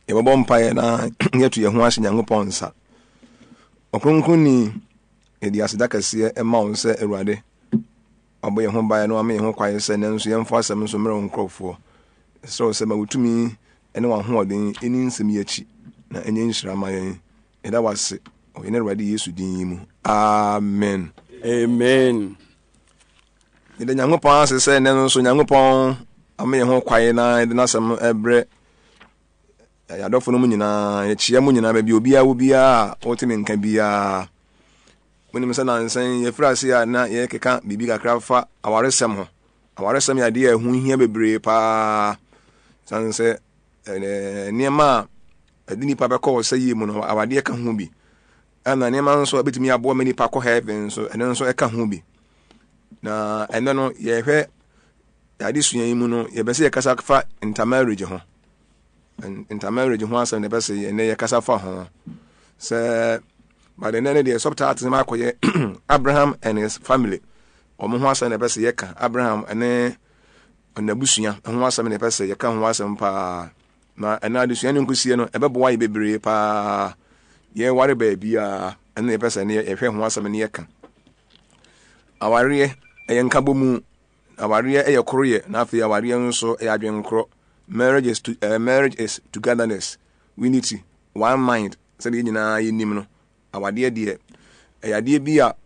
Yɛbɛbɔ mpaeɛ na yɛatu yɛn ho ahyɛ Nyankopɔn nsa. Ɔkronkronni, yɛde aseda kɛseɛ ma wo sɛ Awurade, wabɔ yɛn ho ban na wama yɛn ho kwan sɛ nnɛ nso yɛmfa asɛm nso mmerɛ wo nkurɔfoɔ. Yɛsrɛ wo sɛ ma wo tumi ne w'ahoɔden ɛni nsɛm yi akyi na ɛnyɛ nhyira ma yɛn. Yɛda wo ase wɔ yɛn Awurade Yesu din yi mu. Amen. Amen. Yɛda Nyankopɔn ase sɛ nnɛ no nso Nyankopɔn ama yɛn ho kwan na yɛde n'asɛm ɛbrɛ yɛadɔfo no mu nyinaa. Yɛkyia mu nyinaa baabi obiara wɔ biara a wɔte me nka biara. Monim sɛ nansa yi yɛfiri ase a na yɛkeka biribi kakra fa awaresɛm ho. Awaresɛm yɛ adeɛ a ɛho hia bebree paa. Sane sɛ nneɛma a ɛde nipa bɛkɔ ɔsɛyie mu no, awadeɛ ka ho bi. Ɛna nneɛma nso a ɛbɛtumi aboa ma nipa kɔ heaven nso, ɛno nso ɛka ho bi. Na ɛnɛ no, yɛhwɛ adesua yi mu no, yɛbɛ sɛ yɛkasa fa intermarriage ho. Intermarriage ho asɛm na yɛbɛ sɛ ɛnɛ yɛkasa fa ho. Sɛ but ɛnɛ no deɛ subtitle no akɔyɛ Abraham and his family. Wɔn ho asɛm na yɛbɛ sɛ yɛka. Abraham ne n'abusua ho asɛm na yɛpɛ sɛ yɛka ho asɛm paa. Na ɛna adesua no nkosie no, ɛbɛboa yɛ bebree paa. Yɛware baabiara, ɛna yɛpɛ sɛ yɛhwɛ ho asɛm ne yɛka. Awareɛ, ɛyɛ nkabɔmu. Awareɛ ɛyɛ koroyɛ, na afei awareɛ nso ɛyɛ adwenkorɔ. Marriage is, to, marriage is togetherness, unity, one mind, sɛdeɛ yɛn nyinaa yɛnim no. Awadeɛ deɛ, ɛyɛ adeɛ bi a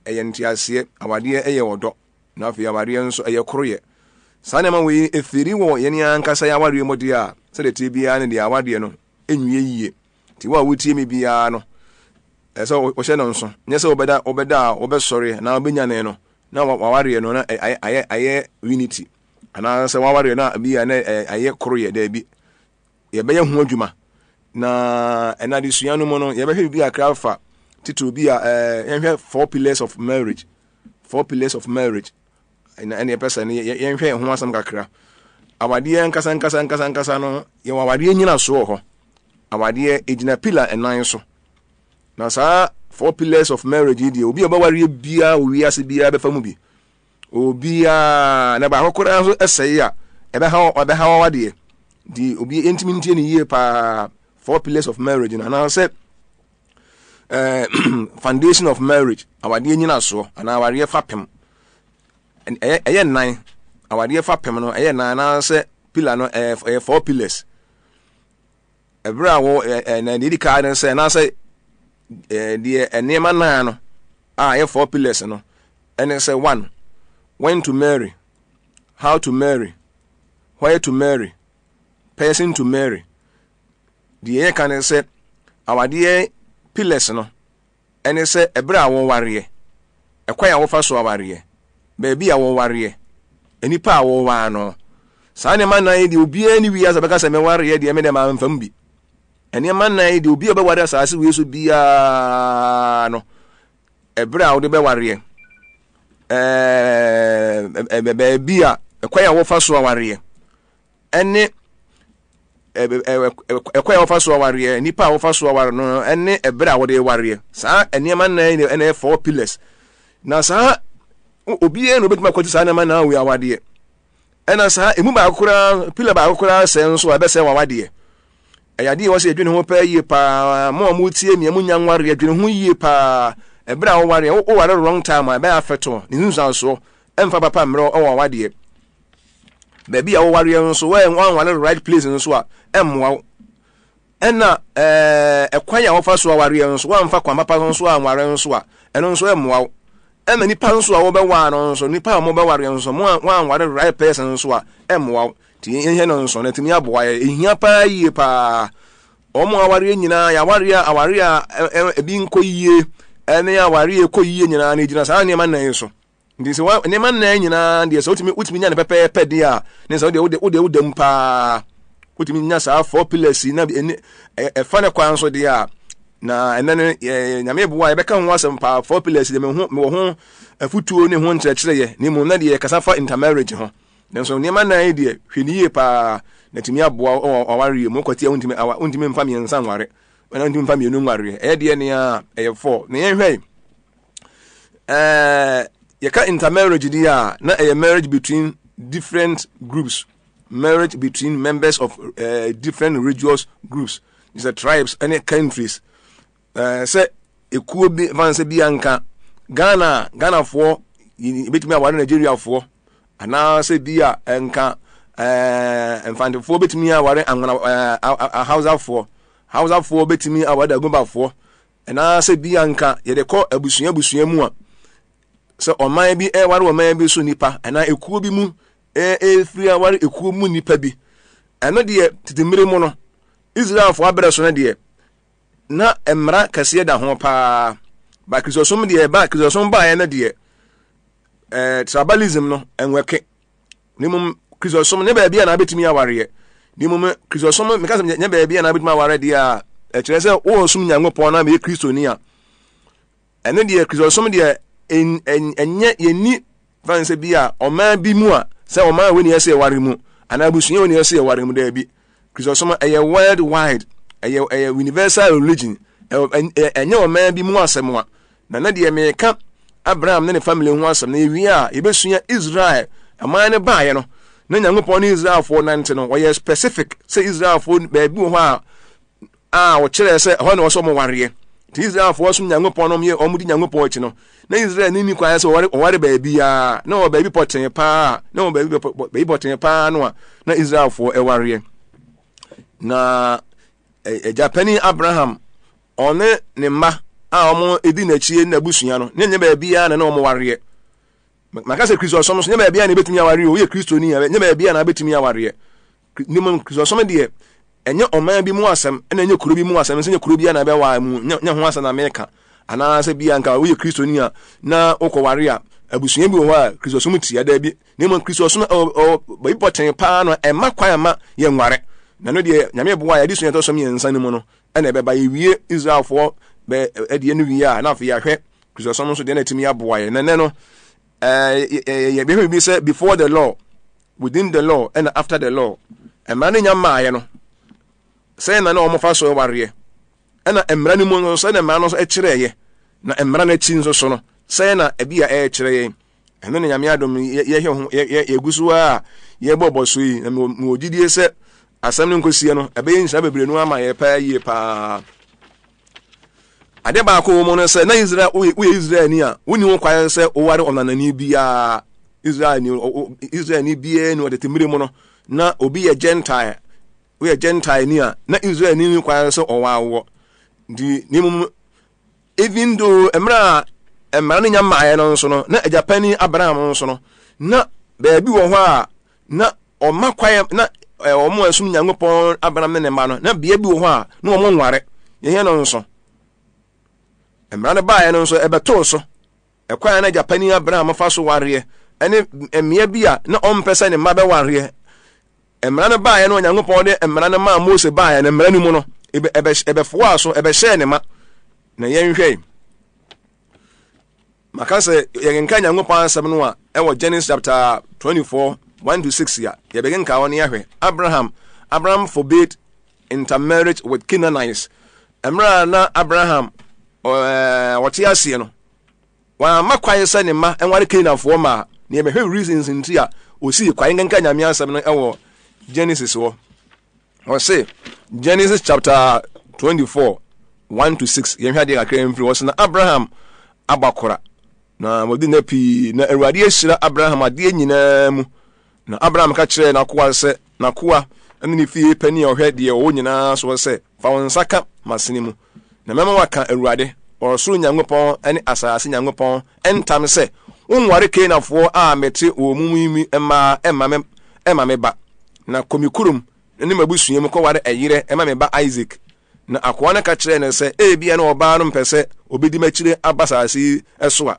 ɛyɛ nteaseɛ. Awadeɛ ɛyɛ ɔdɔ, na afei awareɛ nso ɛyɛ koroyɛ. Saa nneɛma wei ɛfiri wɔ yɛn ankasa yɛn awareɛ mu deɛ a, sɛdeɛ ɛteɛ biara no deɛ awadeɛ no ɛnwie yie. Nti wo a wotie me biara no, ɛsɛ sɛ wohyɛ no nso. Nyɛ sɛ wobɛda wobɛda a wobɛsɔre anaa wobɛnyane no na wawareɛ no na ayɛ ayɛ ayɛ unity anaasɛ wawareɛ no a bi a na ayɛ koroyɛ daabi. Yɛbɛyɛ ho adwuma. Na ɛna adesua no mu no, yɛbɛhwɛ biribi kakra afa titiriw bi a yɛnhwɛ four pillars of marriage. Four pillars of marriage. Ɛna ɛna yɛpɛ sɛ yɛnhwɛ ɛho asɛm kakra. Awadeɛ nkasa nkasa nkasa nkasa no, yɛwɔ awadeɛ nyinasoɔ wɔ hɔ. Awadeɛ egyina pillar ɛnan so. Na saa four pillars of marriage yi deɛ, obi a ɔbɛwareɛ biara wɔ wiase biara bɛfa mu bi. Obiara na baako koraa nso ɛsɛe a, ɛbɛha ɛbɛha wawadeɛ. Nti obi ntumi ntie ne yie paa four pillars of marriage no anaasɛ foundation of marriage awadeɛ nyinasoɔ anaa awadeɛ fapem ɛyɛ ɛyɛ nnan awadeɛ fapem no ɛyɛ nnan anaasɛ pillar no ɛyɛ ɛyɛ four pillars ɛberɛ a wɔ ɛɛ na deɛ edi kan no sɛ anaasɛ ɛɛ deɛ nneɛma nan no a ɛyɛ four pillars no ɛne sɛ one when to marry how to marry where to marry person to marry Deɛ yɛka ne sɛ awadeɛ pillars no ɛne sɛ ɛberɛ a wɔwareɛ, ɛkwan a wɔfa so awareɛ, baabi a wɔwareɛ, nnipa a wɔwaa no. Saa nneɛma nnan yi deɛ obiara ne wiase bɛka sɛ mewareɛ deɛ me deɛ mamfa mu bi. Nneɛma nnan yi deɛ obi a ɔbɛware asase wei so biara no, ɛberɛ a wode bɛwareɛ, ɛɛ baabi a ɛkwan a wɔfa so awareɛ, ɛne ɛkwan a wɔfa so awareɛ, nnipa a wɔfa so aware no, ɛne ɛberɛ a wɔde wareɛ. Saa nneɛma nnan yi na ɛyɛ four pillars. Na saa obiara na obetumi akɔte saa nneɛma nnan wei awadeɛ. Ɛna saa emu baako koraa pillar baako koraa sɛ nso a ɛbɛsɛ wawadeɛ. Ɛyɛ adeɛ wɔ sɛ yɛdwene ho paa yie paa. Mo a motie me a monya nwareɛ dwene ho yie paa. Ɛberɛ a wowareɛ woware wrong time a ɛbɛyɛ afɛto ne nsunsuansoɔ ɛmfa papa mmerɛ wɔ awadeɛ. Baabi a wowareɛ nso woanware right place nso a ɛmmoa wo. Ɛna ɛkwan a wɔfa so awareɛ nso woamfa kwan papa nso anware nso a ɛno nso ɛmmoa wo. Ɛna nipa nso a wɔbɛwaa no nso nipa a wɔbɛwareɛ nso mo woanware right person nso a ɛmmoa wo. Nti yɛnhwɛ no nso na ɛtumi aboa yɛ. Ɛhia paa yie paa. Wɔn awareɛ nyinaa yɛawareɛ a awareɛ a ebi nkɔ yie ɛne awareɛ ɛkɔ yie nyinaa no ɛgyina saa nneɛma nnan yi so. Nti sɛ nneɛma nnan nyinaa deɛ sɛ wotumi wotumi nya no pɛpɛɛpɛ deɛ a ne sɛ wodeɛ wodeɛ wodeɛ woda mu paa wotumi nya saa four pillars yi na ɛne ɛfa ne kwan so deɛ a na ɛnɛ no yɛ nyame boa yɛbɛka ho asɛm paa four pillars deɛ meho mewɔ ho afutuo ne ho nkyerɛkyerɛyɛ ne mmom na deɛ yɛkasa fa intermarriage ho nanso nneɛma nnan yi deɛ hwɛ ne yie paa na tumi aboa wɔ awareɛ mu wokɔte a wontumi awa wontumi mfa mmiɛnsa nware ɛna wontumi mfa mmienu nwareɛ ɛyɛ deɛ nea ɛyɛ four na yɛnhwɛ yi ɛɛ yɛka intermarriage di a na ɛyɛ marriage between different groups. marriage between members of different religious groups, sɛ tribes ɛne countries. Sɛ ekuo bi fan sɛ bi anka Ghana Ghanafoɔ ebetumi aware Nigeriafoɔ anaasɛ bi a nka Mfantefoɔ betumi aware Anwona Hausafoɔ, Hausafoɔ betumi aware Dagobafoɔ, anaasɛ bi anka yɛde kɔ abusua abusua mu a sɛ ɔman bi ɛware ɔman bi so nipa anaa ekuo bi mu ɛfiri aware ekuo mu nipa bi. Ɛno deɛ tete mmere mu no Israelfoɔ abrɛ so no deɛ na mmara kɛseɛ da ho paa. Ba Kristosom deɛ ba Kristosom baeɛ no deɛ tribalism no ɛnwɛke. Na mmom Kristosom ne baabi a na abɛtumi awareɛ. Na mmom Kristosom meka sɛ nyɛ baabi a na abɛtumi awareɛ deɛ a ɛkyerɛ sɛ wɔresom Nyankopɔn na meyɛ Kristoni a ɛno deɛ Kristosom deɛ ɛnyɛ yɛnni fan sɛ bi a ɔman bi mu a sɛ ɔman wei na ɛsɛ yɛware mu anaa abusua wei na ɛsɛ yɛware mu daabi. Kristosom ɛyɛ world wide, ɛyɛ universal religion, ɛnyɛ ɔman bi mu asɛm a. Na na deɛ meka Abraham ne ne family ho asɛm na yɛwie a yɛbɛsua Israel ɔman no baeɛ no na Nyankopɔn ne Israelfoɔ nante no wɔyɛ specific sɛ Israelfoɔ baabi wɔ hɔ a wɔkyerɛɛ sɛ ɛhɔ na wɔsɛ wɔn wareɛ. Nti Israelfoɔ som Nyankopɔn no wɔn wɔn di Nyankopɔn akyi no na Israel ni ni kwan sɛ wɔware wɔware baabiara na wɔ baabi pɔtee paa na wɔ baabi baabi pɔtee paa no a na Israelfoɔ ɛwareɛ. Na agya panin Abraham ɔne ne mma a wɔn edi n'akyi n'abusua no ne nyɛ baabiara na na wɔn wareɛ. Maka sɛ Kristosom nso nyɛ baabiara na ebetumi awareɛ o, woyɛ Kristoni a nyɛ baabiara na abetumi awareɛ. Ne mu Kristosom deɛ ɛnyɛ ɔman bi mu asɛm ɛna ɛnyɛ kuro bi mu asɛm nso nyɛ kuro bi na ɛbɛwaa mu nyɛ ho asɛm na meka anaasɛ bi anka woyɛ Kristoni a na wokɔware a abusua bi wɔ hɔ a Kristosom tia daabi. Na mmom Kristosom ɛwɔ baabi pɔtee paa no ɛma kwan ama yɛnware. Na no deɛ Nyame boa yɛde sua ɛtɔ so mmiɛnsa no mu no ɛna ɛbɛba. Yɛwie Israelfoɔ bɛ ɛdeɛ no wie a na afei yɛahwɛ Kristosom nso deɛ na ɛtumi aboa yɛn. Na ɛnɛ no yɛbɛhwɛ biribi sɛ before the law, within the law, ɛna after the law. Mmara no nya mmaeɛ no sɛn na na wɔfa so wareɛ, ɛna mmara no mu nso sɛn na mmara no nso kyerɛeɛ, na mmara no akyi nso so no sɛn na ebi a ɛrekyerɛ yɛn. Ɛno na Nyame adom yɛhwɛ ho yɛgu so a yɛbɔ bɔ so yi, na mewɔ gyidie sɛ asɛm no nkɔsie no ɛbɛyɛ nhyira bebree no ama yɛ paa yie paa. Ade baako wɔ mu no sɛ na Israel woyɛ Israelni a wonni ho kwan sɛ woware ɔnanani biara. Israelni Israelni biara ni ɔtete mmere mu no na obi yɛ Gentile, woyɛ Gentile ni a na Israelni ni kwan sɛ ɔwɔ nti ne mu. Even though mmerɛ a mmara no nya mmaeɛ no nso no na agyapanin Abraham nso no na baabi wɔ hɔ a na ɔma kwan na wɔn a ɛsom Nyankopɔn Abraham ne ne mma no na bea bi wɔ hɔ a na wɔn nware. Yɛhwɛ no nso mmara no baeɛ no nso ɛbɛtoo so ɛkwan a na agyapanin Abraham fa so wareɛ ɛne mmea bi a na ɔmpɛ sɛ ne mma bɛwareɛ. Mmara no baeɛ no Onyankopɔn de mmara no maa Mose baeɛ no mmara no mu no ɛbɛfoaa so ɛbɛhyɛɛ ne ma. Na yɛnhwɛ maka sɛ yɛkenka Nyankopɔn asɛm no a ɛwɔ Genesis chapter 24 1 to 6 a yɛbɛkenka hɔ ne yɛahwɛ Abraham. Abraham forbade intermarriage with Canaanites. Mmerɛ a na Abraham ɔte aseɛ no wamma kwan sɛ ne mma nware Canaanfoɔ mmaa. Na yɛbɛhwɛ reasons nti a osii kwan. Nkenka Nyame asɛm no ɛwɔ Genesis hɔ. Ɔse Genesis chapter 24 1 to 6 yɛnhwɛ adeɛ kakra mfiri hɔ. Ɔse na Abraham abakora na wɔde nna pii na Awurade ahyira Abraham adeɛ nyinaa mu. Na Abraham ka kyerɛɛ n'akoa sɛ n'akoa ne ne fie panin a ɔhwɛ deɛ ɔwɔ nyinaa soɔ sɛ, Fa wo nsa ka m'asene mu, na mɛma woaka Awurade, ɔsoro Nyankopɔn ne asase Nyankopɔn ntam sɛ, wonware Kanaanfoɔ a mete wɔn mu yi mmaa mma me ba. Na kɔ me kurom ne m'abusua mu kɔware ɛyerɛ ma me ba Isak. Na akoa no ka kyerɛɛ no sɛ, Ebia na ɔbaa no mpɛ sɛ ɔbɛdi m'akyire aba asase yi so a,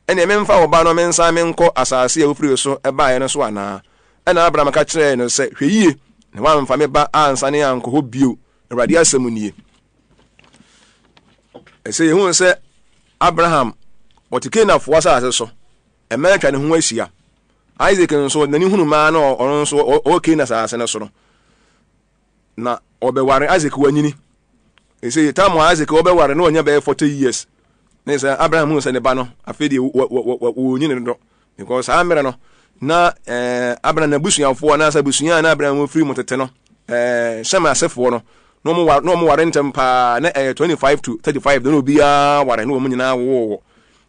ɛnneɛ memfa wo ba no mensan menkɔ asase a wofirii so baeɛ no so anaa? Ɛnna Abraham ka kyerɛɛ no sɛ, Hwɛ yie na woamfa me ba ansane ankɔ hɔ bio, Awurade asɛm nie. Ɛsɛ yɛhu sɛ Abraham ɔte Kanaanfoɔ asase so, mmaa atwa ne ho ahyia. Isaac nso n'ani hunu mmaa no ɔno nso ɔwɔ Canaan asase no so no na ɔbɛware Isaac wanyini. Ɛsɛ tam a Isaac ɔbɛware no ɔnya bɛyɛ 40 years. Ne sɛ Abraham hu sɛ ne ba no afei deɛ wɔnyini dodo because saa mmerɛ no Na ɛɛ Abraham n'abusuafoɔ anaasɛ abusua a na Abraham firi mu tete no, ɛɛ Shem asefoɔ no, na wɔn ware na wɔn ware ntɛm paa, na ɛyɛ 25 to 35 na obiara ware na wɔn nyinaa wowɔ.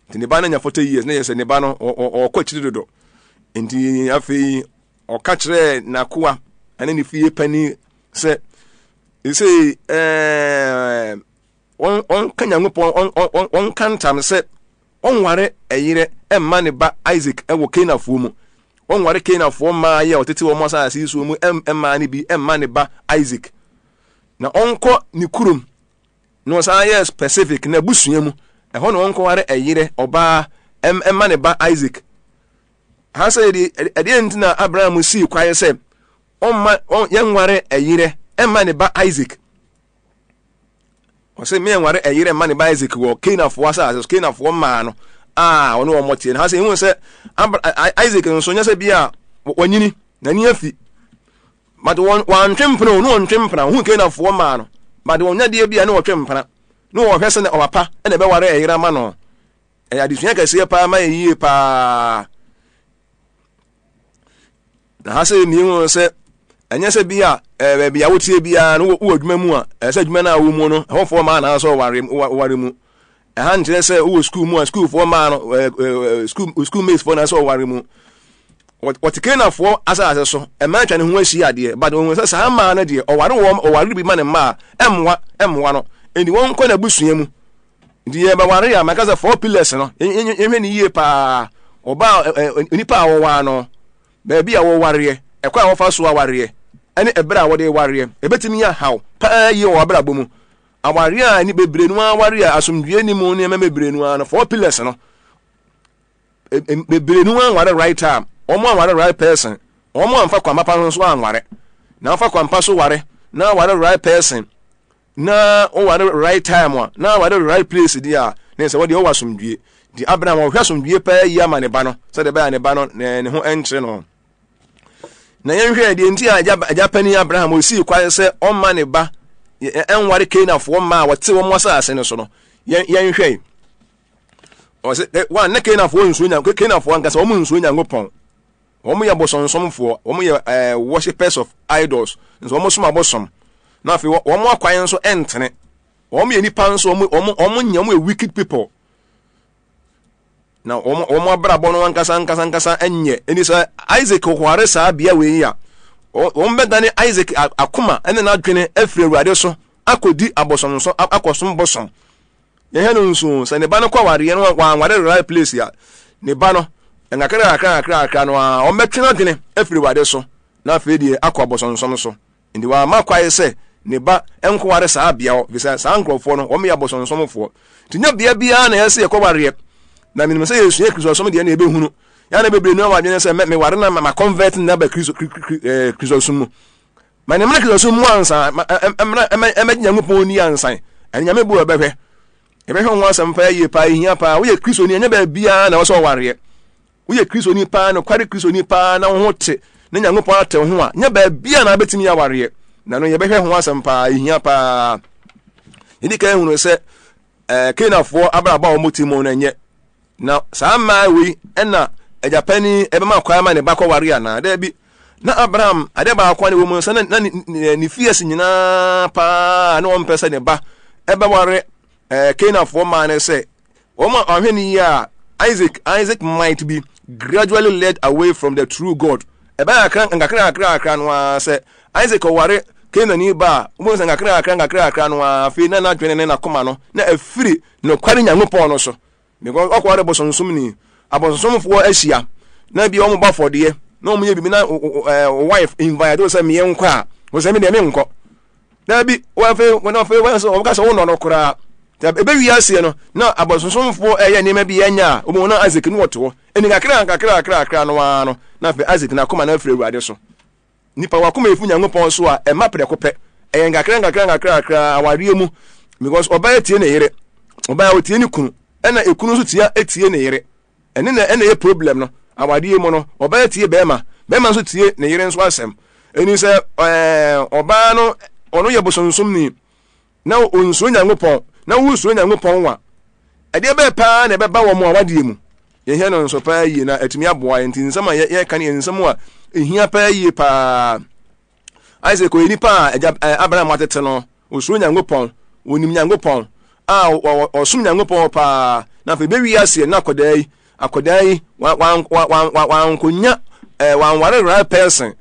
Nti ne ba no anya 40 years na yɛ sɛ ne ba no ɔkɔ akyiri dodo. Nti afei ɔka kyerɛɛ n'akoa ne ne fie panin sɛ sɛ ɛɛ wɔnka Nyankopɔn wɔnka ntam sɛ ɔnware ɛyerɛ mma ne ba Isaac wɔ Kanafoɔ mu. Ɔnware Kanafoɔ mmaa yɛ ɔtete wɔn asase yi soɔ mu mmaa no bi mma ne ba Isaac. Na ɔnkɔ ne kurom na ɔsan yɛ specific n'abusua mu. Ɛhɔ na ɔnkɔware ɛyerɛ ɔbaa mma ne ba Isaac. Ha sɛ yɛde ɛdeɛ nti na Abraham sii kwaeɛ sɛ ɔmma yɛnware ɛyerɛ mma ne ba Isaac. Ɔsɛ me nware ɛyerɛ mma ne ba Isaac wɔ Canaanfoɔ asase so, Canaanfoɔ mmaa no a ɔne wɔn teɛ no. Ha sɛ ehu sɛ Isaac nso nyɛ sɛ bi a wanyini, n'ani afi. But wɔn wɔantwe mpena o, ne wɔntwe mpena. Ohun Canaanfoɔ mmaa no, but wɔn nyadeɛ bi a ne wɔtwe mpena. Ne wɔhwɛ sɛ ɔpapa na ɛbɛware ɛyerɛ ama no. Ɛyɛ adesua kɛseɛ paa ma yɛ yie paa. Na ha sɛ mmienu sɛ ɛnyɛ sɛ bi a ɛɛ baabi a wotie biara no wowɔ adwuma mu a ɛsɛ sɛ adwuma no a wowɔ mu no ɛhɔfoɔ mmaa na asɛ ɔware woware mu. Ɛha nkyerɛ sɛ wowɔ sukuu mu a sukuufoɔ mmaa no ɛɛ ɛɛ sukuu sukuu matefoɔ na asɛ ɔware mu. Wɔte Kanaanfoɔ asase so mmaa atwa ne ho ahyia adeɛ but ohun sɛ saa mmaa no deɛ ɔware wɔn ɔware bi ma ne mmaa ɛmmoa ɛmmoa no. Enti wɔnkɔ n'abusua mu. Nti yɛbɛware a maka sɛ four pillars no yɛhwɛ ne yie paa. Ɔbaa nipa a wɔwaa no, baabi a wɔwareɛ, ɛkwan a wɔfa so awareɛ, ɛne ɛberɛ a wɔde wareɛ. Ɛbɛtumi ahaw paa yie wɔ w'abrabɔ mu. Awareɛ a ni bebree no ara wareɛ a asomdwoeɛ ni mu nneɛma bebree no ara no four pillars no bebree no ara nware right time, wɔn anware right person, wɔn amfa kwan papa nso anware. Na afa kwan pa so ware na ware right person na woware right time a na ware right place deɛ a na sɛ wɔdeɛ wɔwɔ asomdwie. Nti Abraham ɔhwɛ asomdwie paa yi ama ne ba no sɛdeɛ ɛbɛyɛ a ne ba no ne ho nkyere no. Na yɛnhwɛ deɛ nti a agya agya panin Abraham osii kwan sɛ ɔmma ne ba ɛnware Kanaanfoɔ mmaa a wɔte wɔn asase no so no. Yɛn yɛnhwɛ ɔsɛ wɔn ne Kanaanfoɔ nsuo nya Kanaanfoɔ ankasa wɔn nsuo Nyankopɔn. Wɔn yɛ bosonsomfoɔ, wɔn yɛ ɛɛ eh, worshippers of idols, nso wɔn som abosom. Na afei wɔn akwan nso ɛntene. Wɔn yɛ nipa nso wɔn wɔn wɔn nyɛ wɔn yɛ wicked people. Na wɔn wɔn abrabɔ no ankasa ankasa ankasa nyɛ. Ɛni sɛ Isaac kɔware saa bea wei yi a, wɔn bɛdane Isaac akoma ne n'adwene afiri Awurade so akɔdi abosomso akɔsom bosom. Yɛhwɛ no nso, sɛ ne ba no kɔ awareɛ no wanware the right place a, ne ba no, nkakra kakra kakra kakra no a, wɔbɛtwe n'adwene afiri Awurade so, na afei deɛ akɔ abosonsom so. Nti wamma kwae sɛ ne ba nkɔware saa bea hɔ, efisɛ saa nkurɔfoɔ no, wɔyɛ abosonsomfoɔ. Nti nyɛ bea biara na ɛsɛ yɛkɔwareɛ. Na menim sɛ yɛsua Kristosom deɛ na yɛbɛhunu. Yɛa na bebree no adwene sɛ meware na ma convert na ba Kristo Kristosom mu. Ma ne mmra Kristosom mu ansa, mmra ɛmɛgye Nyankopɔn ni ansa. Ɛne Nyame bo ɛbɛhwɛ. Yɛbɛhwɛ ho asɛm paa yie paa, ehia paa. Woyɛ Kristoni, ɛnyɛ baabiara na ɛwɔ sɛ ɔwareɛ. Woyɛ Kristoni paa, nokware Kristoni paa na wo ho te na Nyankopɔn ate wo ho a, nyɛ baabiara na wobɛtumi awareɛ. Na no yɛbɛhwɛ ho asɛm paa, ehia paa. Yɛdi kan hunu sɛ ɛɛ Kanaanfoɔ abrabɔ a wɔte mu no ɛnyɛ. Na saa mmaa wei ɛna agyapanin ɛbɛma kwan ma ne ba kɔware anaa? Daabi. Na Abraham adeɛ baako a na ɛwɔ mu sɛ na ne ne fiase nyinaa paa na ɔmpɛ sɛ ne ba ɛbɛware ɛɛ Kanaanfoɔ mmaa no sɛ wɔn a ɔhwɛ ne yie a Isaac Isaac might be gradually led away from the true God. Ɛbɛyɛ akra nkakra nkakra nkakra no ara sɛ Isaac ɔware Kanaanni ba a, wobɛhu sɛ nkakra nkakra nkakra nkakra no ara afei na n'adwene ne n'akoma no na afiri nokware Nyankopɔn no so. Because ɔkɔware bosonsomni, abosonsomfoɔ ahyia na bi wɔn bɔ afɔdeɛ na wɔn yɛ biribi na wife invite wo sɛ meɛ nkɔ a, wo sɛ me deɛ menkɔ. Daabi, wɔafei wɔn afei wɔn sɛ wɔka sɛ wonɔ no koraa. Ebe wi aseɛ no na abosonsomfoɔ ɛyɛ nneɛma bi ɛnyɛ a, wɔn na Isaac no wɔte hɔ. Ɛni kakra kakra kakra kakra no ara no na afei Isaac n'akoma no afiri Awurade so. Nipa wakoma efu Nyankopɔn so a ɛma prɛko pɛ. Ɛyɛ nkakra nkakra nkakra nkakra awareɛ mu because ɔbaa tie ne yere, ɔbaa otie ne kunu, ɛna ekunu nso tia etie ne yere. Ɛne na ɛna ɛyɛ problem no. Awareɛ mu no, ɔbaa tie bɛrima, bɛrima nso tie ne yere nso asɛm. Ɛni sɛ ɛɛ ɔbaa no ɔno yɛ bosonsomni na onsuro Nyankopɔn na wosuro Nyankopɔn wa. Ɛdeɛ bɛɛ paa na ɛbɛba wɔn awadeɛ mu. Yɛhia no nso paa yie na atumi aboa yɛn. Nti nsɛm a yɛka no yɛ nsɛm a ɛhia paa yie paa. Isaac ɔyɛ nipa a agya Abraham atete no, ɔsuro Nyankopɔn, ɔnim Nyankopɔn, a ɔsom Nyankopɔn paa. Na afei bɛwi aseɛ na akɔdaa yi, akɔdaa yi wankɔnya, wanware right person.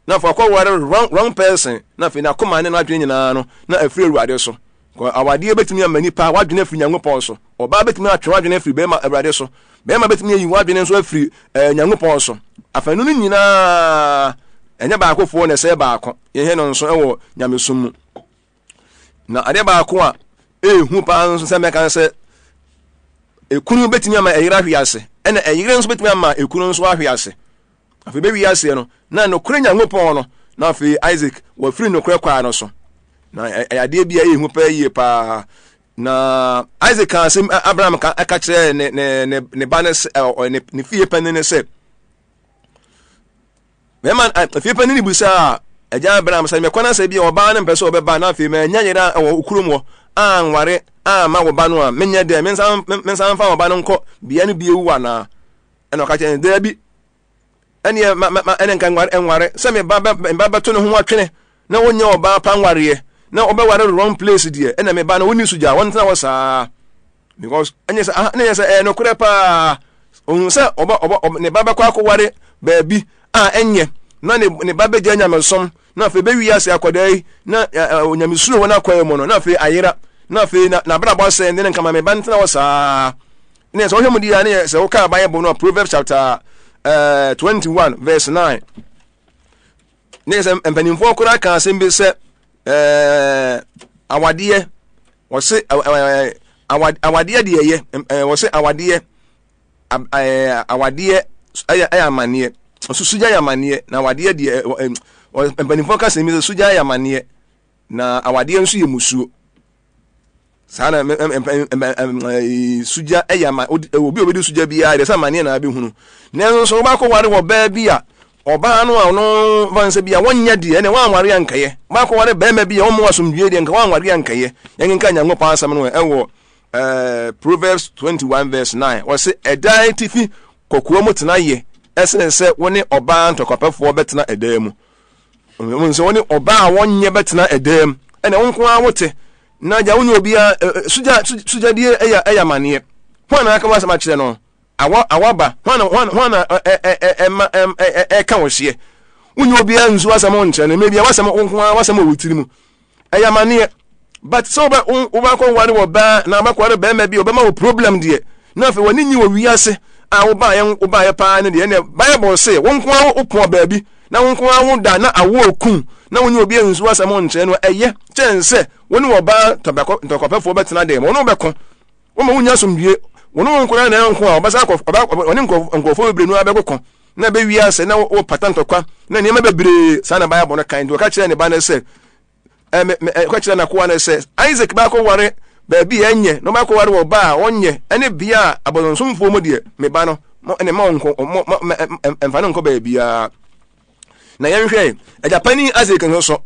Na afei akɔware wrong, wrong person. Na afei n'akoma ne n'adwene nyinaa no, na afiri Awurade so. Awadeɛ bɛtumi ama nipa wadwene afiri Nyankopɔn so. Ɔbaa bɛtumi atwe w'adwene afiri bɛrima Awurade so. Bɛrima bɛtumi ayi w'adwene nso afiri eh, Nyankopɔn so. Afanu no nyinaa, ɛnyɛ baakofoɔ na ɛsɛ baako. Yɛhɛ no nso wɔ nyamesom mu. Na adeɛ baako a ɛhu paa nso sɛ mɛka sɛ ekunu bɛtumi ama ɛyere ahwe ase, ɛna ɛyere nso bɛtumi ama ekunu nso ahwe ase. Afei bɛwi aseɛ no, na nokorɛ Nyankopɔn no, na afei Isaac wafiri nokorɛ kwaa no so. Na ɛyɛ adeɛ bi a ɛyɛ hu paa yie paa. Na Isaac kaa asɛm Abraham ka ɛka kyerɛɛ ne ne ne ne ba no sɛ ɛ ne ne fie panin no sɛ bɛrima fie panin no bisaa agya Abraham sɛ mɛkɔ na sɛ bi a ɔbaa no mpɛ sɛ ɔbɛba na afei manya yere a ɛwɔ kurom hɔ anware amma wo ba no a menyɛ dɛ mensan mensan mfa wo ba no nkɔ bea no bio anaa ɛna ɔka kyerɛ no daabi ɛneɛ ma ma ɛne nka nware nware sɛ me ba bɛ me ba bɛto ne ho atwene na wonyɛ ɔbaa pa nwareɛ na ɔbɛware wrong place deɛ ɛna me ba no wonni so gya wɔntena hɔ saa because ɛnyɛ sɛ aha ne yɛ sɛ ɛyɛ nokorɛ paa ohun sɛ ɔba ɔba ne ba bɛkɔ akɔware baabi a ɛnyɛ na ne ne ba bɛgya nyamesom na afei bɛwi ase akɔdaa yi na onyamesuro wɔ n'akɔɛ mu no na afei ayera na afei na n'abrabɔ asɛn de ne nkama me ba ntena hɔ saa. Ne sɛ wohwɛ mu di a ne yɛ sɛ wokaa Bible no a Proverbs chapter 21 verse 9 ne yɛ sɛ mpanimfoɔ koraa ka asɛm bi sɛ awadeɛ wɔse awadeɛ deɛ ɛyɛ wɔse awadeɛ awadeɛ ɛyɛ ɛyɛ amaneɛ nso sugya yɛ amaneɛ na awadeɛ deɛ mpanimfoɔ ka asɛm bi sɛ sugya yɛ amaneɛ na awadeɛ nso yɛ musuo. Saa na sugya yɛ ama obi a obedi sugya biara deɛ sɛ amaneɛ na abɛhunu. Nanso wobɛkɔ ware wɔ baa bi a ɔbaa no a ɔno fa nsɛ bi a wɔnyɛ deɛ ɛnna wɔanware ankɛyɛ. Wobɛkɔ ware barima bi a ɔmmo asomdwie deɛ nka wɔanware ankɛyɛ. Yɛnkenka Nyankopɔn asɛm no ɛwɔ Proverbs 21 verse 9. Wɔse ɛdan tifi kɔkoa mu tena yɛ ɛsene sɛ wo ne ɔbaa ntɔkwapɛfoɔ bɛtena ɛdan mu. Wɔn sɛ wɔne ɔbaa a wɔnyɛ bɛtena ɛdan mu ɛna wo nko ara wote na gya wo ne obiara sugya sugyadie ɛyɛ ɛyɛ amaneɛ hwan na aka w'asɛm akyerɛ no awa awa ba hwan na hwan hwan na ɛ ɛ ɛ ɛma ɛ ɛ ɛka wo hyeɛ wonyɛ obiara nsu asɛm nkyerɛ no mmerɛ bi a w'asɛm wo nko ara w'asɛm wɔ wo tiri mu ɛyɛ amaneɛ but sɛ wobɛ wobɛkɔ ware wɔ baa na wobɛkɔware bɛrima bi a ɔbɛma wo problem deɛ na afei w'ani nyi wɔ wiase a wobaayɛ wobaayɛ paa no deɛ ɛnɛ bible se wo nko ara wopɔn baabi na wo nko ara wo da na awo okum na wo ne obi ansu asɛm nkyerɛ no ɛyɛ kyɛn sɛ wo ne ɔbaa ntɔkwapɛfoɔ bɛtena dɛm wɔne wobɛko wɔma wonya asomdwie wɔne wo nko ara na ɛnko a ɔbɛsa akɔ ɔne nkurɔfoɔ bebree no abɛkoko na ɛbɛwie ase na wɔpata ntɔkwa na nneɛma bebree saa na bible no kan nti wɔka kyerɛ ne ba no sɛ ɛka kyerɛ n'akoa no sɛ Isaac bɛakɔware baabi a ɛnyɛ na ɔbɛakɔware wɔ ba a ɔnyɛ ɛne bea a abɔsonsomfoɔ mu deɛ me ba no ne ma ɔnkɔ mfa no nkɔ baabiara na yɛnhwɛ agyapani Isaac nso so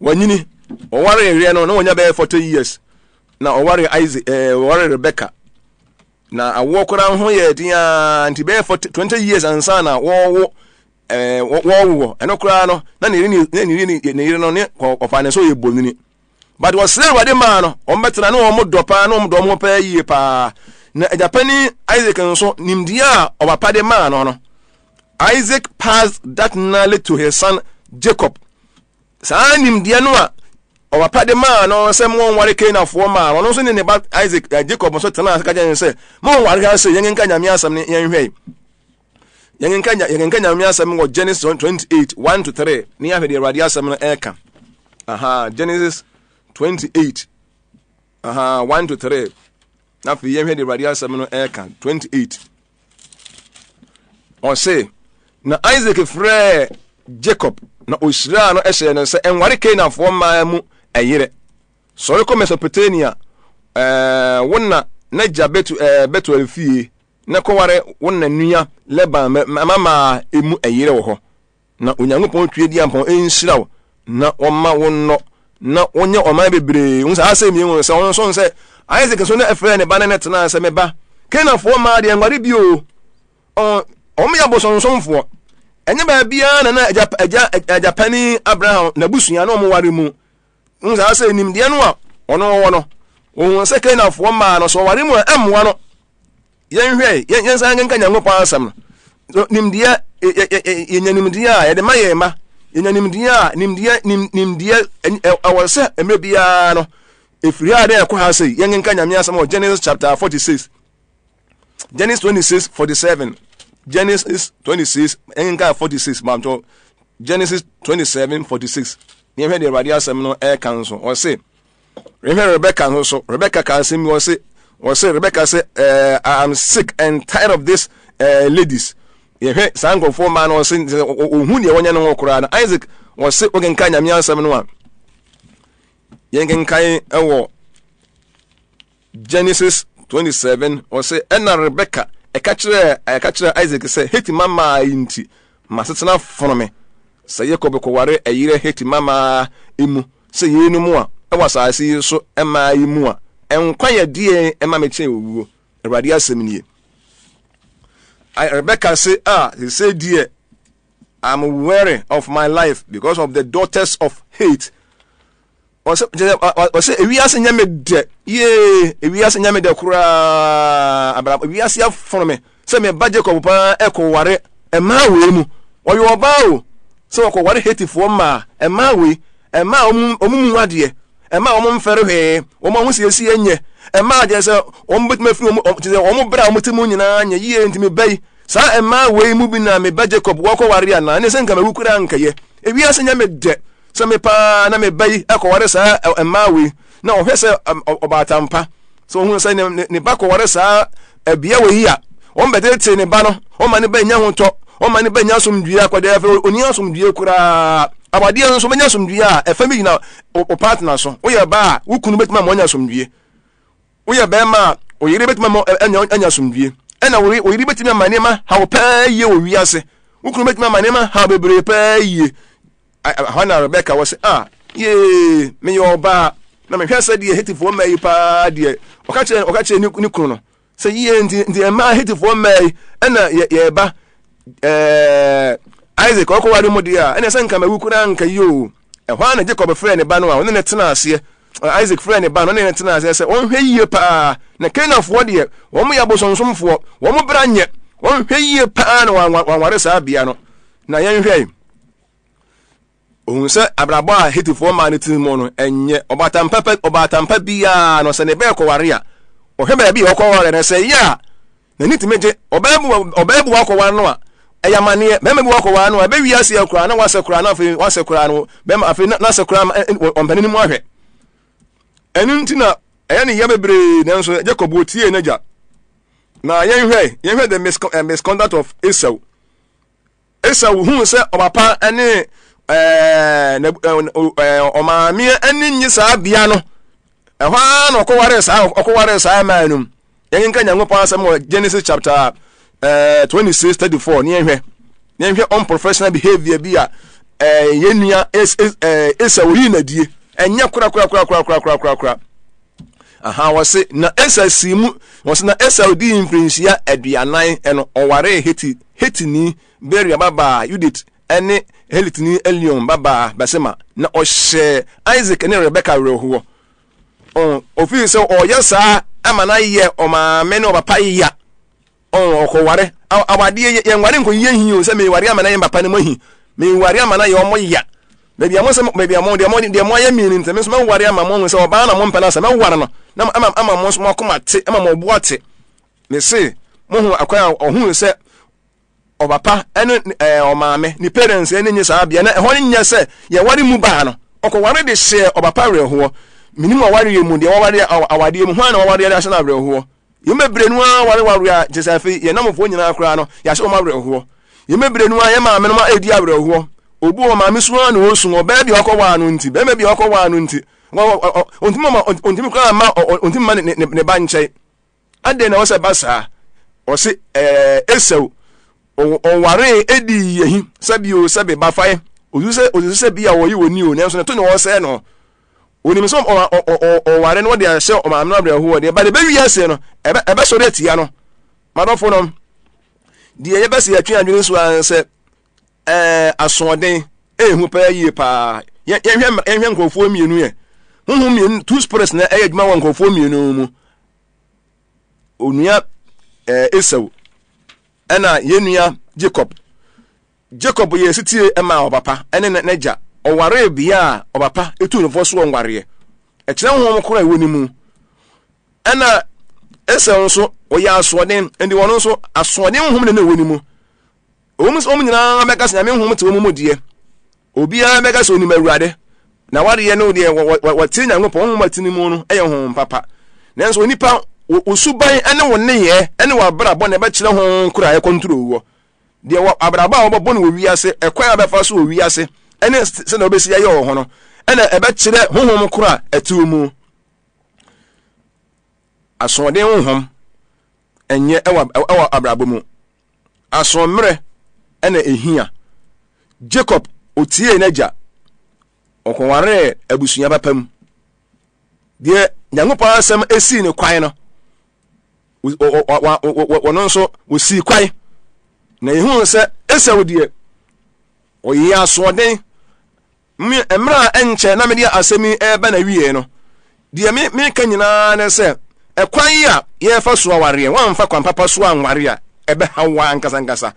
wanyini ɔware yereɛ no na wɔnya bɛyɛ 40 years na ɔware Isaac ɛɛ ɔware Rebecca na awoɔ koraa ho yɛ den ara nti bɛyɛ 40 20 years ansa na wɔwo ɛɛ wɔwowɔ ɛno koraa no na ne yere ne ne yere ne yere no ne ɔfa ne so yɛ bonini but wɔsrɛ awurade maa no wɔn bɛtena ne wɔn dɔ paa ne wɔn dɔ wɔn paa yie paa na agyapani Isaac nso nimdeɛ a ɔpapa de maa no no Isaac passed that knowledge to his son Jacob. Saa nimdeɛ no a ɔpapa de maa no sɛ monware Kanaanfoɔ maa no, ɔno nso ne ne ba Isaac, eh, Jacob nso tenaa ase ka kyerɛ no sɛ, monware ha sɛ yɛnkenka Nyame asɛm no yɛnhwɛ. Yɛnkenka yɛnkenka Nyame asɛm wɔ Genesis 28 1 to 3 ne yɛahwɛ deɛ Awurade asɛm no ɛreka. Aha, Genesis 28 aha 1 to 3. Na afei yɛnhwɛ deɛ Awurade asɛm no ɛreka 28. Ɔse, na Isaac frɛɛ Jacob na ɔhyiraa no hyɛɛ no sɛ ɛnware Kanaanfoɔ mmaa mu ɛyerɛ. Sɔre kɔ Mesopotamia, ɛɛ, wo na n'agya Betu, ɛɛ, Betuel fie na kɔware wo na nua Laban mmammaa emu ɛyerɛ wɔ hɔ. Na Onyankopɔn Tweaduampɔn nhyira wo na ɔmma wo nnɔ na wonyɛ ɔman bebree. Wohu sɛ asɛm yi hu sɛ ɔno nso sɛ Isaac nso na ɛfrɛɛ ne ba ne ne tenaa sɛ me ba. Kanaanfoɔ mmaa deɛ nware bi o. Wɔn yɛ abosonsomfoɔ. Ɛnyɛ baabiara na na agya agya agya panin Abraham n'abusua na wɔn ware mu. N saa sɛ nimdeɛ no a ɔno ɔwɔ no, ohun sɛ Kanaanfoɔ mmaa no sɛ ɔware mu a ɛmmoa no. Yɛnhwɛ yɛn yɛnsan nkenka Nyankopɔn asɛm no. Nimdeɛ yɛnya nimdeɛ a yɛde ma yɛn mma. Yɛnya nimdeɛ a nimdeɛ nimdeɛ ɛwɔ sɛ mmerɛ biara no ɛfiri ha na ɛkɔ ha sei. Yɛnkenka Nyame asɛm wɔ Genesis chapter 46. Genesis 26 47. Genesis 26 yɛnkenka 46 maamtɔ Genesis 27 46. Yɛnhwɛ deɛ Awurade asɛm no ɛreka nso. Ɔse Rehwɛ Rebecca nso so. Rebecca ka asɛm bi ɔse ɔse Rebecca sɛ eh, I am sick and tired of this eh, ladies. Yɛhwɛ saa nkurɔfoɔ mmaa no ɔse ɔhu deɛ wɔnyɛ no ho koraa no. Isaac ɔse wokenkan Nyame asɛm no a yɛnkenkan ɛwɔ Genesis 27, ɔse, Ɛnna Rebeka ɛka kyerɛɛ ɛka kyerɛɛ Isak sɛ, Heti mmammaa yi nti, m'asetena fono me. Sɛ Yakob kɔware ɛyerɛ Heti mmammaa mu sɛ yeinom a, ɛwɔ asase yi so mmaa yi mu a, nkwa yɛ deɛn ma me kyɛn owuo? Awurade asɛm nie. Rebeka se, Ah, seesei deɛ, I'm weary of my life because of the daughters of Heth. Ɔsɛ kyerɛ ɔsɛ ewiase nyɛ me dɛ yee ewiase nyɛ me dɛ koraa abra ewiase afono me sɛ me ba Jacob paa ɛkɔ ware mmaa wei mu ɔyɛ ɔbaa o sɛ ɔkɔ ware Hetifoɔ mmaa mmaa wei mmaa wɔn wɔn mu adeɛ mmaa wɔn mfɛre hwee wɔn ahosiesie nyɛ mmaa kyerɛ sɛ wɔn bɛtumi afiri wɔn kyerɛ sɛ wɔn brɛ a wɔn ti mu nyinaa nyɛ yie nti me ba yi saa mmaa wei mu bi na me ba Jacob wɔkɔ ware anaa ne sɛ nka mawu koraa nkɛyɛ ewiase nyɛ me dɛ Sɛ me paa na me ba yi kɔware saa mmaa wei, na ɔhwɛ sɛ ɔbaatan pa, sɛ ɔhunu sɛ ne, ne ba kɔware saa bea wei yi a, wɔn bɛtetee ne ba no, wɔn ma ne ba nya ahotɔ, wɔn ma ne ba nya asomdwie akɔda afei ɔni asomdwie koraa. Awadeɛ nso bɛnya asomdwie a ɛfa bi gyina wo partner so. Woyɛ ba a, wo kunu bɛtumi ama ɔnya asomdwie. Woyɛ bɛrima a, wo yere bɛtumi ama anya anya asomdwie. Ɛna wo yere bɛtumi ama nneɛma haw paa yie wɔ wiase. Wo kunu bɛtumi ama nneɛma haw bebree paa yie. Ɛhɔ na Rebeka wɔ sɛ, ah, yee, meyɛ ɔbaa, na mehwɛ sɛ deɛ Hetifoɔ mmaa yi paa deɛ, ɔka kyerɛ ɔka kyerɛ ne, ne kunu no sɛ yie nti nti mmaa Hetifoɔ mmaa yi ɛna yɛ yɛba ɛɛ Isaac ɔkɔware mu deɛ a ɛna sɛ nka mawu koraa nka yi o. Ɛhɔ ara na Jacob frɛɛ ne ba no a ɔne ne tena aseɛ. Isaac frɛɛ ne ba no ɔne ne tena aseɛ sɛ ɔnhwɛ yie paa na Kanaanfoɔ deɛ wɔn yɛ abosonsomfoɔ, wɔn bra nyɛ, wɔnhwɛ yie paa na wɔanware saa bea no. Na yɛnhwɛ Ohun sɛ abrabɔ a Hetifoɔ mmaa no te mu no nyɛ. Ɔbaatan pa ɔbaatan pa biara no, sɛ ne ba rekɔware a, ɔhwɛ baabi a ɔkɔware no, sɛ ɛyɛ a, n'ani tumi gye. Ɔbaa bi ɔbaa bi wakɔware no a, ɛyɛ amanneɛ. Barima bi wakɔware no a, ɛbɛwie aseɛ koraa na wasɛ koraa na afei wasɛ koraa no, bɛrima afei na n'asɛ koraa ɔmpɛ n'anim ahwɛ. Ɛno nti na ɛyɛ ne ya bebree, nanso Jacob otiee n'agya. Na yɛnhwɛ, yɛnhwɛ the misconduct of Esau. Esau huu sɛ ɔpapa ne ɔmaame ani nnye saa bea no. Ɛhɔ ara na ɔkɔwaree saa ɔkɔwaree saa mmaa no mu. Yɛnkenka Nyankopɔn asɛm wɔ Genesis chapter 26 34 ne yɛnhwɛ. Ne yɛnhwɛ unprofessional behavior bi a yɛn nua Esau yii n'adie. Ɛnyɛ korakorakorakorakorakorakora. Aha, wɔse na Esau sii mu, wɔse na Esau dii mfirinhyia 40 no, ɔwaree Heti, Hetini Beria babaa Yudit ne Helitini Elion babaa Basema, na ɔhyɛɛ Isak ne Rebeka awerɛhoɔ. Ofii sɛ ɔyɛ saa ama no ayɛ ɔmaame ne ɔpapa ya. Ɔn ɔkɔware. Awadeɛ yɛ yɛnware nkɔyi ahi o sɛ meware ama no ayɛ mpapa no mo ahi. Meware ama no ayɛ ɔmo ya. Baabi a mo sɛ baabi a mo deɛ mo deɛ mo ayɛ mii no nti me nso mɛware ama mo ahu sɛ ɔbaa na mo mpɛ no asɛ mɛware no na ama ama mo nso mo akoma te ama mo bo ate. Me se mo hu akwan a ɔhuu sɛ ɔpapa ne ɛɛ ɔmaame ne parents ani nye saa bea na ɛhɔ no nyɛ sɛ yɛware mu baa no ɔkɔware de hyɛɛ ɔpapa awerɛhoɔ. Menim awareɛ mu deɛ wɔware awadeɛ mu hwan na wɔware de ahyɛ no awerɛhoɔ. Yɛn bebree no ara wareware a kyerɛ sɛ afei yɛn nnamfoɔ nyinaa koraa no yɛahyɛ wɔn awerɛhoɔ. Yɛn bebree no ara yɛn maame nom redi awerɛhoɔ. Obi wɔ maame su ara na ɔresu ɔbaa bi a ɔkɔwaa no nti, barima bi a ɔkɔwaa no nti, ɔntumi ma ɔntumi koraa mma ɔntumi mma ne ne ba nkyɛn. Adɛn na ɛwɔ sɛ ɛba saa? Ɔse ɛɛ Esau ɔwaree edii yɛhi sɛbi o sɛbi bafae osu sɛ osu sɛ bi a ɔyɛ oni o nanso ne to na ɔresɛe no. Onim sɛ ɔware no wɔde ahyɛ ɔmaame no awerɛhoɔ deɛ, ba de bɛwi ase no, ɛbɛsɔre atia no. Madɔfo nom, deɛ yɛbɛsɛ yɛtwe adwene so ara sɛ ɛɛ asoɔden ɛyɛ paa yie paa. Yɛnhwɛ yɛnhwɛ nkurɔfoɔ mmienu yɛ. Honhom mmienu, two spirits na ɛyɛ adwuma wɔ nkurɔfoɔ mmienu mu. Onua ɛɛ Esau ɛna yɛn nua Jacob. Jacob yɛɛ setie maa ɔpapa ne n'agya. Ɔwaree bea a ɔpapa tuu no fo so ɔnwareɛ. Ɛkyerɛ honhom korɔ a ɛwɔ ne mu. Ɛna Esau nso, ɔyɛ asoɔden, nti ɔno nso asoɔden honhom na na ɛwɔ ne mu. Ɛwɔ mu sɛ wɔn nyinaa bɛka sɛ Nyame honhom te wɔn mu deɛ, obiara bɛka sɛ onim Awurade, na wadeɛ no deɛ wɔte Nyankopɔn honhom a ɛte ne mu no yɛ honhom papa. Nanso onipa, wo suban ne wo nneyɛɛ ne w'abrabɔ na ɛbɛkyerɛ honhom korɔ a ɛkɔntoro wɔ. Deɛ wɔ abrabɔ a wɔbɛbɔ no wɔ wiase, ɛkwan a wɔbɛfa so wɔ wiase, ne sɛdeɛ wɔbɛsi ayɛ wɔ ho no, ɛna ɛbɛkyerɛ honhom koro a ɛte wo mu. Asoɔden honhom ɛnyɛ ɛwɔ ɛwɔ abrabɔ mu. Asoɔmmerɛ ɛna ehia. Jacob otiee n'agya, ɔkɔwaree abusua papa mu. Deɛ Nyankopɔn asɛm esii ne kwan no, wɔno nso wɔsii kwan na yɛhuu sɛ Esau deɛ ɔyɛ asoɔden. Mmerɛ a ɛnkyɛ na mede asɛm yi ɛreba na wie no, deɛ meka nyinaa ne sɛ ɛkwan yi a yɛrefa so awareɛ, woamfa kwan papa so anware a, ɛbɛha wo ankasa ankasa.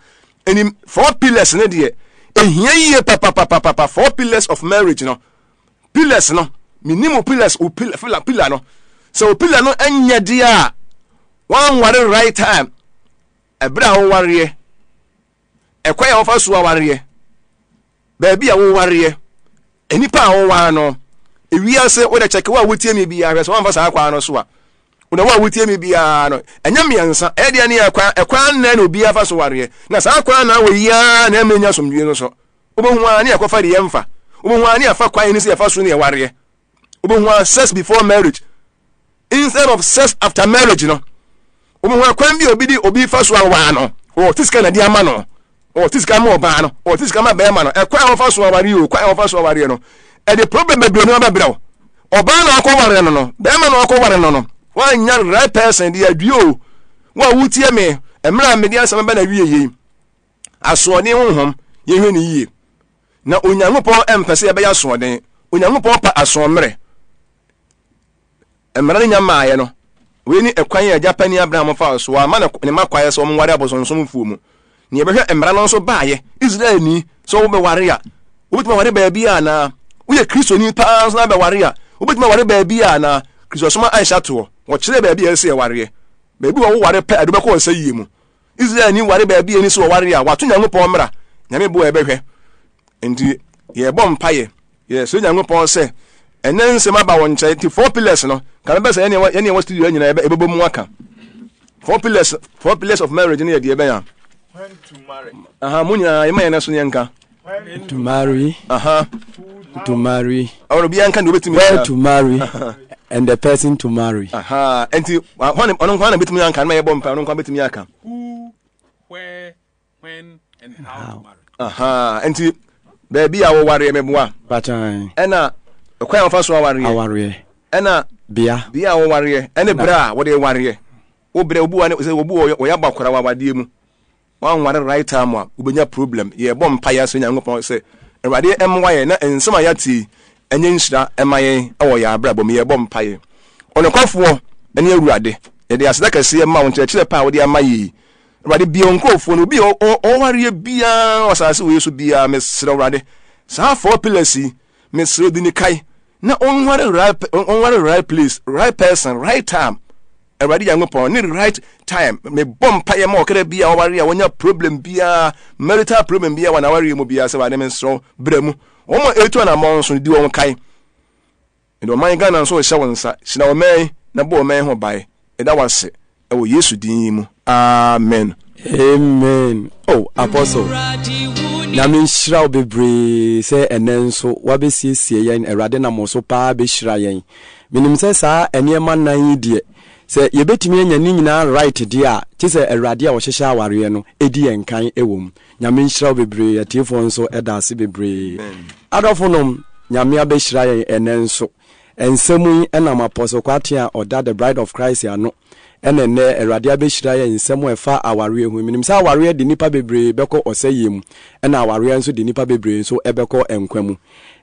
Ɛni four pillars ne deɛ ɛhia yie papapapapa, four pillars of marriage no. Pillars no, menim wo pillars, wo pillar, pillar no. Sɛ wo pillar no nyɛ deɛ a, woanware right time, ɛberɛ a wowareɛ, ɛkwan a wɔfa so awareɛ, baabi a wowareɛ, nnipa a woware no, ewiase wode kyɛke wo a wotie me biara hwɛ sɛ woamfa saa kwan no so a, wona wo a wotie me biara no, ɛnyɛ mmiɛnsa, ɛyɛ deɛ ne ɛkwan, ɛkwan nnan na obiara fa so wareɛ, na saa kwan na wɔ yi ara na ɛma nya asomdwie no so. Wobɛhu ara ne yɛkɔfa deɛ yɛmfa. Wobɛhu ara ne yɛfa kwan ne sɛ yɛfa so ne yɛwareɛ. Wobɛhu ara sex before marriage instead of sex after marriage no. Wobɛhu ara kwan bi a obi de obi fa so awaa no, ɔte sika na de ama no, ɔte sika ma ɔbaa no, ɔte sika ma bɛrima no. Ɛkwan a wɔfa so awareɛ o, kwan a wɔfa so awareɛ no, ɛde problem bebree no abɛbrɛ wo. Ɔbaa na ɔkɔware no no, bɛrima na ɔkɔware no no, woanya right person de adwie o. Wo a wotie me, mmerɛ a mede asɛm bɛ na wie yei. Asoɔden honhom, yɛnhwɛ no yie. Na Onyankopɔn mpɛ sɛ yɛbɛyɛ asoɔden. Onyankopɔn pɛ asoɔmmerɛ. Mmara no nya mmaeɛ no, wei ne ɛkwan a agya panin Abraham faa so. Wamma ne mma kwaeɛ sɛ wɔnware abosonsomfoɔ mu. Na yɛbɛhwɛ mmara no nso baeɛ. Israelni, sɛ wobɛware a, wobɛtumi aware baabi a anaa? Woyɛ Kristoni paa nso na bɛware a, wobɛtumi aware baabi a anaa? Kristosom ahyɛ atoɔ. Wɔkyerɛ baabi a ɛsɛ sɛ yɛwareɛ. Baabi wɔ woware pɛ a, ɛde wobɛkɔ ɔsɛeɛ mu. Israelni ware baabi a ɛni sɛ ɔware a, wato Nyankopɔn mmara. Nyame bo a ɛbɛhwɛ. Nti yɛbɔ mpaeɛ, yɛsrɛ Nyankopɔn sɛ ɛnɛ nsɛm aba wɔn nkyɛn. Nti four pillars no, ka mebɛ sɛ yɛne yɛne ɛwɔ studio nyinaa yɛbɛbɔ mu aka. Four pillars, four pillars of marriage no yɛ deɛ ɛbɛn a. When to marry. Aha, mo nyinaa yɛma yɛn so ne yɛnka. When to marry. Aha. To marry. Ɔno obiara nka deɛ obetumi. Where to marry and the person to marry. Aha, nti ɔno nko na betumi anka no ma yɛbɔ mpa ɔno nko betumi aka. Who, where, when and how to marry. Aha, nti baabi a wɔwareɛ meboa. Bachan. Ɛna ɛkwan a wɔfa so awareɛ. Awareɛ. Ɛna bea. Bea a wɔwareɛ ɛne berɛ a wɔde wareɛ. Wo berɛ obi wa ne sɛ obi wɔ wɔyɛ abɔ akora wɔ awadeɛ mu. Wanware right time a, wobɛnya problem. Yɛbɔ mpaeɛ asrɛ Nyankopɔn sɛ Awurade mmoa yɛn na nsɛm a yɛate yi ɛnyɛ nhyira mma yɛn wɔ yɛn abrabɔ mu. Yɛbɔ mpaeɛ. Ɔnokwafoɔ ne Awurade, yɛde aseda kɛseɛ ma wo nkyerɛkyerɛ pa a wode ama yɛn yi. Awurade, bue wo nkurɔfoɔ no, obi a ɔwareɛ biara wɔ asase wei so biara, mesrɛ Awurade, saa four pillars yi, mesrɛ di ne kae na ɔnware right, ɔnware right place, right person, right time. Awurade Nyankopɔn ne right time. Mebɔ mpaeɛ ma ɔkra bi a ɔware a wɔnya problem biara, marital problem biara wɔ n'awareɛ mu biara sɛ Awurade mesrɛ wo brɛ mu. Wɔn a ɛretu anammɔn nso di wɔn kae. Mede ɔman Ghana nso rehyɛ wo nsa. Hyira ɔman yi na bɔ ɔman yi ho ban. Yɛda wo ase wɔ Yesu din yi mu. Amen. Amen oh apostle Nyame nhyira wo bebree sɛ ɛnɛ nso wabɛsiesie yɛn Awurade nam wo so paa bɛhyira yɛn Menim sɛ saa nneɛma nan yi deɛ sɛ yɛbɛtumi anya ne nyinaa right deɛ a gye sɛ Awurade a ɔhyehyɛ awareɛ no di yɛn kan wɔ mu Nyame nhyira wo bebree atiefoɔ nso da ase bebree Adɔfo nom Nyame abɛhyira yɛn ɛnɛ nso. Nsɛm yi nam Apostle Kwarteng a ɔda The Bride of Christ ano na ɛnnɛ Awurade abɛhyira yɛn nsɛm a ɛfa awareɛ ho yi. Menim sɛ awareɛ de nnipa bebree bɛkɔ ɔsɛeɛ mu, ɛna awareɛ nso de nnipa bebree nso bɛkɔ nkwa mu.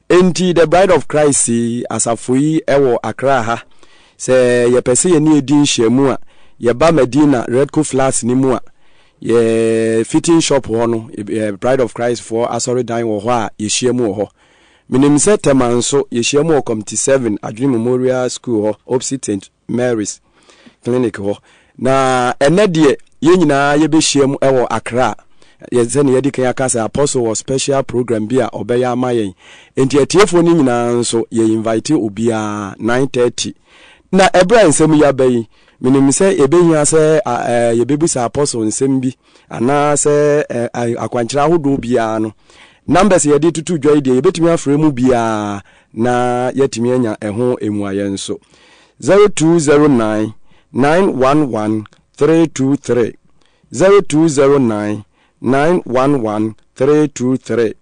Enti The Bride of Christ yi, asafo yi wɔ Accra ha. Sɛ yɛpɛ sɛ yɛne yɛdi nhyiamu a, yɛba Medina Redco Flats no mu a, yɛ fitting shop hɔ no, Bride of Christ foɔ asɔredan wɔ hɔ a yɛhyia mu wɔ hɔ. Menim sɛ Tema nso, yɛhyia mu wɔ Committee 7, Adwene Memorial School hɔ, opposite St. Mary's Clinic hɔ. Na ɛnɛ deɛ, yɛn nyinaa yɛbɛhyia mu wɔ Accra. Yɛ sɛnea yɛadi kan aka sɛ Apostle wɔ special program bi a ɔbɛyɛ ama yɛn. Enti atiefoɔ no nyinaa nso, yɛ invite obiara, 9:30. Na ɛberɛ a nsɛm yi aba yi, menim sɛ ɛbɛhia sɛ yɛbɛbisa Apostle nsɛm bi anaasɛ akwankyerɛ ahodoɔ biara no. Numbers a yɛde toto dwa yi deɛ, yɛbɛtumi afrɛ mu biara na yɛatumi anya ɛho mmuaeɛ nso. 0209 911 323, 0209 911 323.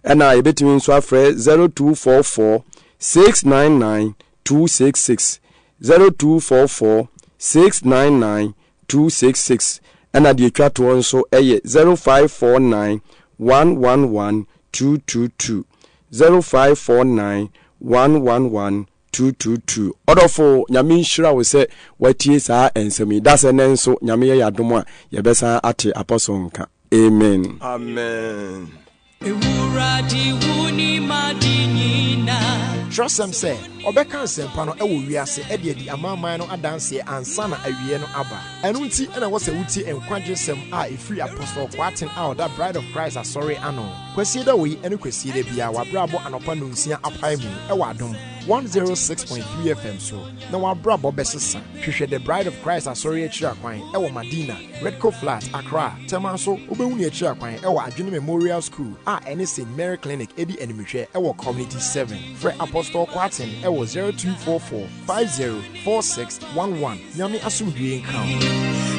Ɛna yɛbɛtumi nso afrɛ 0244 699 266, 0244 699 266. Ɛna deɛ ɛtwa toɔ nso yɛ 0549 111 222, 0549 111 222. Ɔdɔfo, Nyame nhyira wo sɛ woatie saa nsɛm yi. Dasɛ nnɛ nso, Nyame yɛ yɛn adom a, yɛbɛsan ate Apostle nka. Amen. Amen. Twerɛsɛm sɛ, Ɔbɛka nsɛmpa no wɔ wiase de adi amanaman no adanseɛ ansa na awieɛ no aba. Ɛno nti na ɛwɔ sɛ wotie nkwagye-sɛm a ɛfiri Apostle Kwarteng a ɔda Bride of Christ Asɔre ano Kwasieda wei ne Kwasieda biara w'abrabɔ anɔpa nnɔnsia apae mu wɔ Adom 106.3 FM so na w'abrabɔ bɛsesa. Hwehwɛ The Bride of Christ Asɔre akyiri akwan wɔ Madina, Redco Flat, Accra. Tema nso, wobɛhu ne akyiri akwan wɔ Adwene Memorial School a ɛne St. Mary Clinic di animhwɛ wɔ Community 7. Frɛ Apostle Kwarteng wɔ 0244 50 46 11. Nyame asomdwie nka wo.